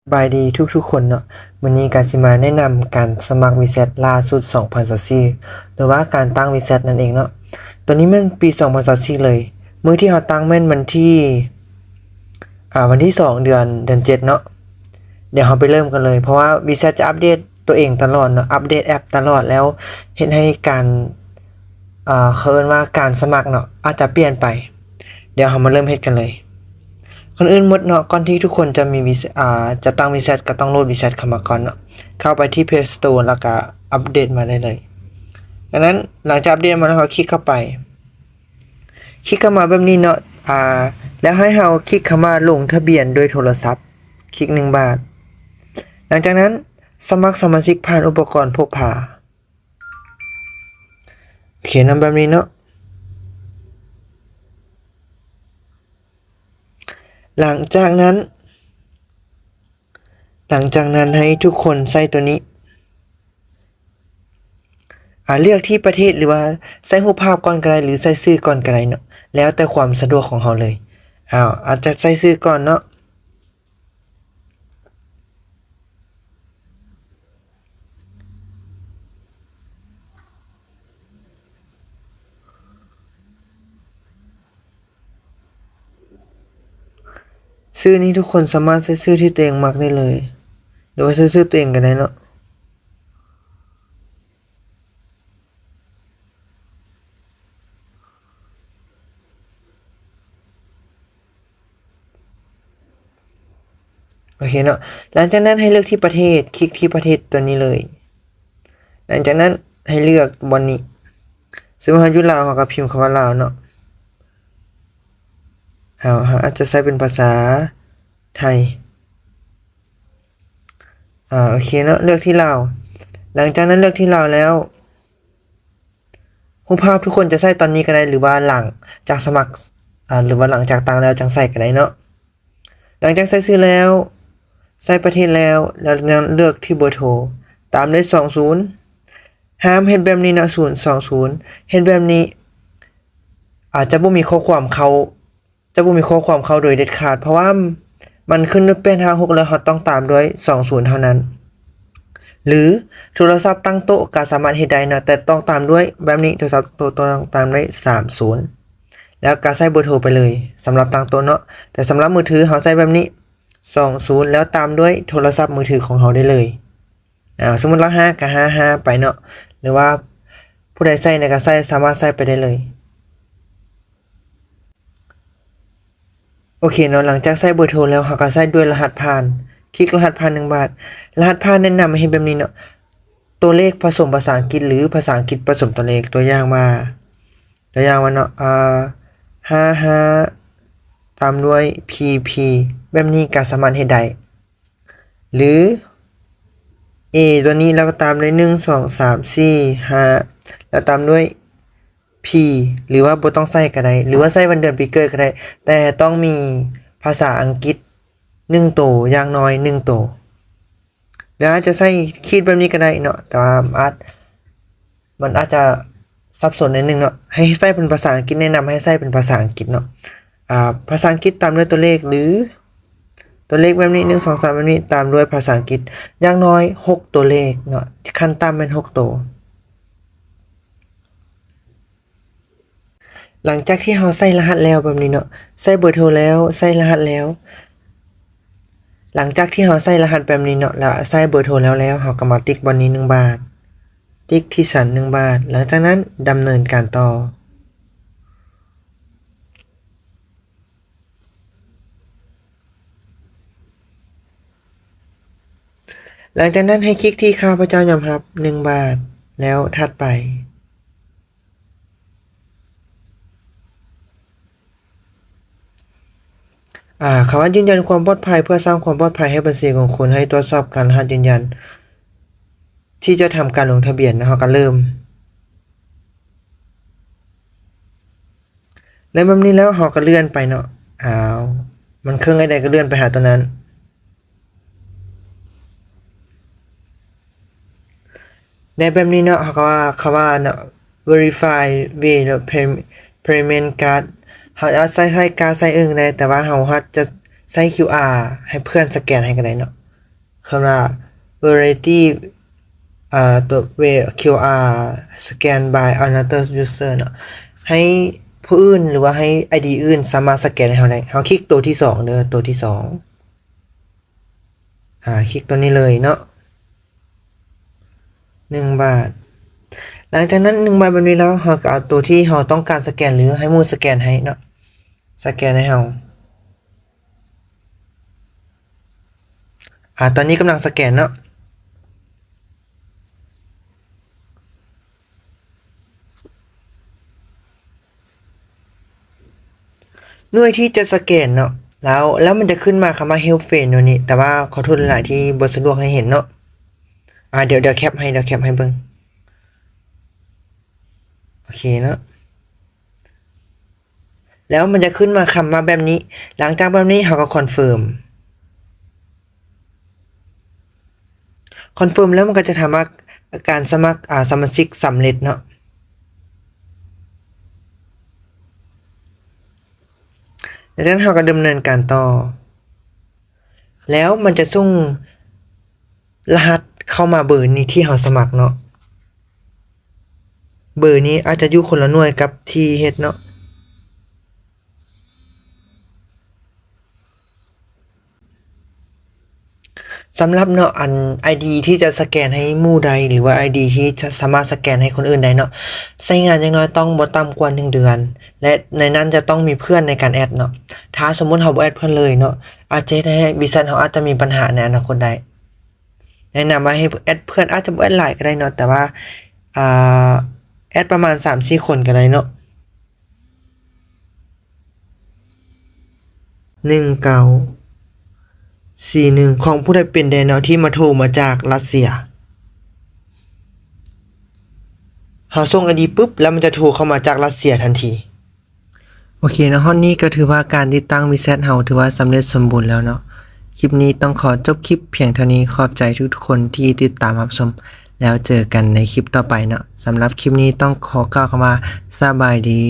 ສະບາຍດີທຸກໆຄົນເນາະ, ມື້ນີ້ກະຊິມາແນະນຳການສະໝັກວີແຊັດລ່າສຸດສອງພັນຊາວສີ່ ຫຼືວ່າການຕັ້ງວີແຊັດນັ້ນເອງເນາະ. ໂຕນີ້ແມ່ນປີສອງພັນຊາວສີ່ເລີຍ, ມື້ທີ່ເຮົາຕັ້ງແມ່ນວັນທີ ອາ ວັນທີສອງ ເດືອນ ເດືອນເຈັດເນາະ. ດຽວເຮົາໄປເລີ່ມກັນເລີຍ ເພາະວ່າວີແຊັດຈະອັບເດດ ຕົວເອງຕະຫຼອດເນາະ, ອັບເດດແອັບຕະຫຼອດ ແລ້ວເຮັດໃຫ້ການ ເອີ ເຂົາເອີ້ນວ່າການສະໝັກເນາະ ອາດຈະປ່ຽນໄປ. ດຽວເຮົາມາເລີ່ມເຮັດກັນເລີຍ. ກ່ອນອື່ນໝົດເນາະ, ກ່ອນທີ່ທຸກຄົນຈະມີວີ ອາ ຈະຕັ້ງວີແຊັດ ກໍຕ້ອງໂຫຼດວີແຊັດເຂົ້າມາກ່ອນເນາະ. ເຂົ້າໄປທີ່ Play Store ແລ້ວກໍອັບເດດມາໄດ້ເລີຍ. ດັ່ງນັ້ນ ຫຼັງຈາກອັບເດດມາແລ້ວ ເຮົາຄລິກເຂົ້າໄປ. ຄລິກເຂົ້າມາແບບນີ້ເນາະ ອາ ແລ້ວໃຫ້ເຮົາຄລິກເຂົ້າມາລົງທະບຽນດ້ວຍໂທລະສັບ ຄລິກໜຶ່ງບາດ. ຫຼັງຈາກນັ້ນ ສະໝັກສະມາຊິກຜ່ານອຸປະກອນພົກພາ. ໂອເຄເນາະ ແບບນີ້ເນາະ. ຫຼັງຈາກນັ້ນ ຫຼັງຈາກນັ້ນໃຫ້ທຸກຄົນໃສ່ຕົວນີ້ ອາ ເລືອກທີ່ປະເທດ ຫຼືວ່າໃສ່ຮູບພາບກ່ອນກໍໄດ້ ຫຼືໃສ່ຊື່ກ່ອນກໍໄດ້ເນາະ, ແລ້ວແຕ່ຄວາມສະດວກຂອງເຮົາເລີຍ. ອາ ອາດຈະໃສ່ຊື່ກ່ອນເນາະ. ຊື່ນີ້ທຸກຄົນສາມາດໃສ່ຊື່ທີ່ຕົວເອງມັກໄດ້ເລີຍ ຫຼືວ່າໃສ່ຊື່ຕົວເອງກໍໄດ້ເນາະ. ໂອເຄເນາະ, ຫຼັງຈາກນັ້ນໃຫ້ເລືອກທີ່ປະເທດ, ຄລິກທີ່ປະເທດຕົວນີ້ເລີຍ. ຫຼັງຈາກນັ້ນໃຫ້ເລືອກບ່ອນນີ້, ສົມມຸດເຮົາຢູ່ລາວ ເຮົາກໍພິມຄຳວ່າລາວເນາະ. ເຮົາ ເຮົາອາດຈະໃຊ້ເປັນພາສາໄທ. ອາ ໂອເຄເນາະ, ເລືອກທີ່ລາວ. ຫຼັງຈາກນັ້ນເລືອກທີ່ລາວແລ້ວ, ຮູບພາບທຸກຄົນຈະໃຊ້ຕອນນີ້ກໍໄດ້ ຫຼືວ່າຫຼັງຈາກສະໝັກ ອາ ຫຼືວ່າຫຼັງຈາກຕັ້ງແລ້ວຈັ່ງໃສ່ກໍໄດ້ເນາະ. ຫຼັງຈາກໃສ່ຊື່ແລ້ວ, ໃສ່ປະເທດແລ້ວ, ແລ້ວຍັງເລືອກທີ່ເບີໂທ ຕາມດ້ວຍສອງສູນ. ຫ້າມເຮັດແບບນີ້ເນາະ, ສູນສອງສູນ. ເຮັດແບບນີ້ ອາດຈະບໍ່ມີຂໍ້ຄວາມເຂົ້າ ຈະບໍ່ມີຂໍ້ຄວາມເຂົ້າໂດຍເດັດຂາດ ເພາະວ່າມັນຂຶ້ນດ້ວຍແປດຫ້າຫົກ ແລ້ວເຮົາຕ້ອງຕາມດ້ວຍສອງສູນເທົ່ານັ້ນ. ຫຼືໂທລະສັບຕັ້ງໂຕະກໍສາມາດເຮັດໄດ້ເນາະ, ແຕ່ຕ້ອງຕາມດ້ວຍແບບນີ້, ໂທລະສັບຕັ້ງໂຕະຕ້ອງຕາມດ້ວຍສາມສູນ ແລ້ວກໍໃສ່ເບີໂທໄປເລີຍ ສຳລັບຕັ້ງໂຕະເນາະ. ແຕ່ສຳລັບມືຖືເຮົາໃສ່ແບບນີ້ ສອງສູນ ແລ້ວຕາມດ້ວຍໂທລະສັບມືຖືຂອງເຮົາໄດ້ເລີຍ. ອາ ສົມມຸດລະຫ້າກໍຫ້າຫ້າໄປເນາະ, ຫຼືວ່າຜູ້ໃດໃສ່ໃດກໍໃສ່ ສາມາດໃສ່ໄປໄດ້ເລີຍ. ໂອເຄເນາະ, ຫຼັງຈາກໃສ່ເບີໂທແລ້ວ ເຮົາກໍໃສ່ດ້ວຍລະຫັດຜ່ານ, ຄລິກລະຫັດຜ່ານໜຶ່ງບາດ. ລະຫັດຜ່ານແນະນຳໃຫ້ເຮັດແບບນີ້ເນາະ, ຕົວເລກປະສົມພາສາອັງກິດ ຫຼືພາສາອັງກິດປະສົມຕົວເລກ. ຕົວຢ່າງວ່າ ຕົວຢ່າງວ່າເນາະ ອາ ຫ້າຫ້າ ຕາມດ້ວຍ ພີພີ ແບບນີ້ກໍສາມາດເຮັດໄດ້. ຫຼື A ຕົວນີ້ ແລ້ວກໍຕາມດ້ວຍ ໜຶ່ງ ສອງ ສາມ ສີ່ ຫ້າ ແລ້ວຕາມດ້ວຍ P ຫຼືວ່າບໍ່ຕ້ອງໃສ່ກໍໄດ້ ຫຼືວ່າໃສ່ວັນເດືອນປີເກີດກໍໄດ້ ແຕ່ຕ້ອງມີພາສາອັງກິດໜຶ່ງໂຕ ຢ່າງໜ້ອຍໜຶ່ງໂຕ. ຫຼືອາດຈະໃສ່ຂີດແບບນີ້ກໍໄດ້ເນາະ ແຕ່ວ່າອາດ ມັນອາດຈະສັບສົນໜ້ອຍໜຶ່ງເນາະ. ໃຫ້ໃສ່ເປັນພາສາອັງກິດ, ແນະນຳໃຫ້ໃສ່ເປັນພາສາອັງກິດເນາະ. ອາ ພາສາອັງກິດຕາມດ້ວຍຕົວເລກ ຫຼືຕົວເລກແບບນີ້ ໜຶ່ງ ສອງ ສາມ ແບບນີ້ ຕາມດ້ວຍພາສາອັງກິດ ຢ່າງໜ້ອຍຫົກຕົວເລກເນາະ, ຂັ້ນຕ່ຳແມ່ນຫົກໂຕ. ຫຼັງຈາກທີ່ເຮົາໃສ່ລະຫັດແລ້ວແບບນີ້ເນາະ, ໃສ່ເບີໂທແລ້ວ, ໃສ່ລະຫັດແລ້ວ, ຫຼັງຈາກທີ່ເຮົາໃສ່ລະຫັດແບບນີ້ເນາະ ແລ້ວໃສ່ເບີໂທແລ້ວແລ້ວ, ເຮົາກໍມາຕິກບ່ອນນີ້ໜຶ່ງບາດ, ຕິກທີ່ສັນໜຶ່ງບາດ, ຫຼັງຈາກນັ້ນດຳເນີນການຕໍ່. ຫຼັງຈາກນັ້ນໃຫ້ຄລິກທີ່ຂ້າພະເຈົ້າຍອມຮັບໜຶ່ງບາດ ແລ້ວຖັດໄປ. ອາ ຄຳວ່າຢືນຢັນຄວາມປອດໄພ ເພື່ອສ້າງຄວາມປອດໄພໃຫ້ບັນຊີຂອງຄຸນ, ໃຫ້ຕວດສອບການລະຫັດຢືນຢັນທີ່ຈະທຳການລົງທະບຽນ. ເຮົາກໍເລີ່ມ. ໄດ້ແບບນີ້ແລ້ວເຮົາກໍເລື່ອນໄປເນາະ. ອ້າວ ມັນເຄິ່ງໄດ້ໃດກໍເລື່ອນໄປຫາຕົວນັ້ນ. ໄດ້ແບບນີ້ເນາະ, ເຮົາກໍວ່າ ຄຳວ່າເນາະ verify with pay- payment card. ເຮົາອາດໃຊ້ ໃຊ້ກາດໃຊ້ອື່ນໄດ້, ແຕ່ວ່າເຮົາອາດຈະໃຊ້ QR ໃຫ້ເພື່ອນສະແກນໃຫ້ກໍໄດ້ເນາະ. ຄຳວ່າ Verify ອ່າ ຕົວ QR scan by another user ເນາະ ໃຫ້ຜູ້ອື່ນ ຫຼືວ່າໃຫ້ ID ອື່ນສາມາດສະແກນໃຫ້ເຮົາໄດ້. ເຮົາຄລິກຕົວທີສອງເດີ ຕົວທີສອງ ອ່າ ຄລິກຕົວນີ້ເລີຍເນາະ ໜຶ່ງບາດ. ຫຼັງຈາກນັ້ນ ໜຶ່ງບາດແບບນີ້ແລ້ວ ເຮົາກໍເອົາຕົວທີ່ເຮົາຕ້ອງການສະແກນ ຫຼືໃຫ້ໝູ່ສະແກນໃຫ້ເນາະ ສະແກນໃຫ້ເຮົາ. ອ່າ ຕອນນີ້ກຳລັງສະແກນເນາະ. ໜ່ວຍທີ່ຈະສະແກນເນາະ ແລ້ວ ແລ້ວມັນຈະຂຶ້ນມາຄຳວ່າ Health Friend ຢູ່ນີ້ ແຕ່ວ່າຂໍໂທດຫຼາຍໆທີ່ບໍ່ສະດວກໃຫ້ເຫັນເນາະ. ອ່າ ດຽວ ດຽວແຄປໃຫ້ ດຽວແຄປໃຫ້ເບິ່ງ. ໂອເຄເນາະ. ແລ້ວມັນຈະຂຶ້ນມາຄຳວ່າແບບນີ້. ຫຼັງຈາກແບບນີ້ເຮົາກໍຄອນເຟີມ. ຄອນເຟີມແລ້ວມັນກໍຈະຖາມວ່າການສະໝັກ ອາ ສະມາຊິກສຳເລັດເນາະ. ຈາກນັ້ນເຮົາກໍດຳເນີນການຕໍ່. ແລ້ວມັນຈະສົ່ງລະຫັດເຂົ້າມາເບີນີ້ທີ່ເຮົາສະໝັກເນາະ. ເບີນີ້ອາດຈະຢູ່ຄົນລະໜ່ວຍກັບທີ່ເຮັດເນາະ. ສຳລັບເນາະ ອັນ ໄອດີ ທີ່ຈະສະແກນໃຫ້ໝູ່ໄດ້ ຫຼືວ່າ ໄອດີ ທີ່ຈະສາມາດສະແກນໃຫ້ຄົນອື່ນໄດ້ເນາະ ໃຊ້ງານຢ່າງໜ້ອຍຕ້ອງບໍ່ຕ່ຳກວ່າໜຶ່ງເດືອນ ແລະ ໃນນັ້ນຈະຕ້ອງມີເພື່ອນໃນການແອັດເນາະ. ຖ້າສົມມຸດເຮົາບໍ່ແອັດເພື່ອນເລີຍເນາະ ອາດຈະເຮັດໃຫ້ WeChat ເຮົາອາດຈະມີບັນຫາໃນອະນາຄົດໄດ້. ແນະນຳວ່າໃຫ້ແອັດເພື່ອນ ອາດຈະບໍ່ແອັດຫຼາຍກໍໄດ້ເນາະ ແຕ່ວ່າ ອ່າ ແອັດປະມານສາມສີ່ຄົນກໍໄດ້ເນາະ. ໜຶ່ງເກົ້າສີ່ໜຶ່ງ ຂອງຜູ້ໃດເປັນແດ່ເນາະ ທີ່ມາໂທມາຈາກຣັດເຊຍ. ເຮົາສົ່ງໄອດີປຶບ ແລ້ວມັນຈະໂທເຂົ້າມາຈາກຣັດເຊຍທັນທີ. ໂອເຄເນາະ ຮອດນີ້ກໍຖືວ່າການຕິດຕັ້ງ WeChat ເຮົາຖືວ່າສຳເລັດສົມບູນແລ້ວເນາະ. ຄລິບນີ້ຕ້ອງຂໍຈົບຄລິບພຽງເທົ່ານີ້. ຂອບໃຈທຸກໆຄົນທີ່ຕິດຕາມຮັບຊົມ ແລ້ວເຈີກັນໃນຄລິບຕໍ່ໄປເນາະ. ສຳລັບຄລິບນີ້ຕ້ອງຂໍກ່າວຄຳວ່າ ສະບາຍດີ.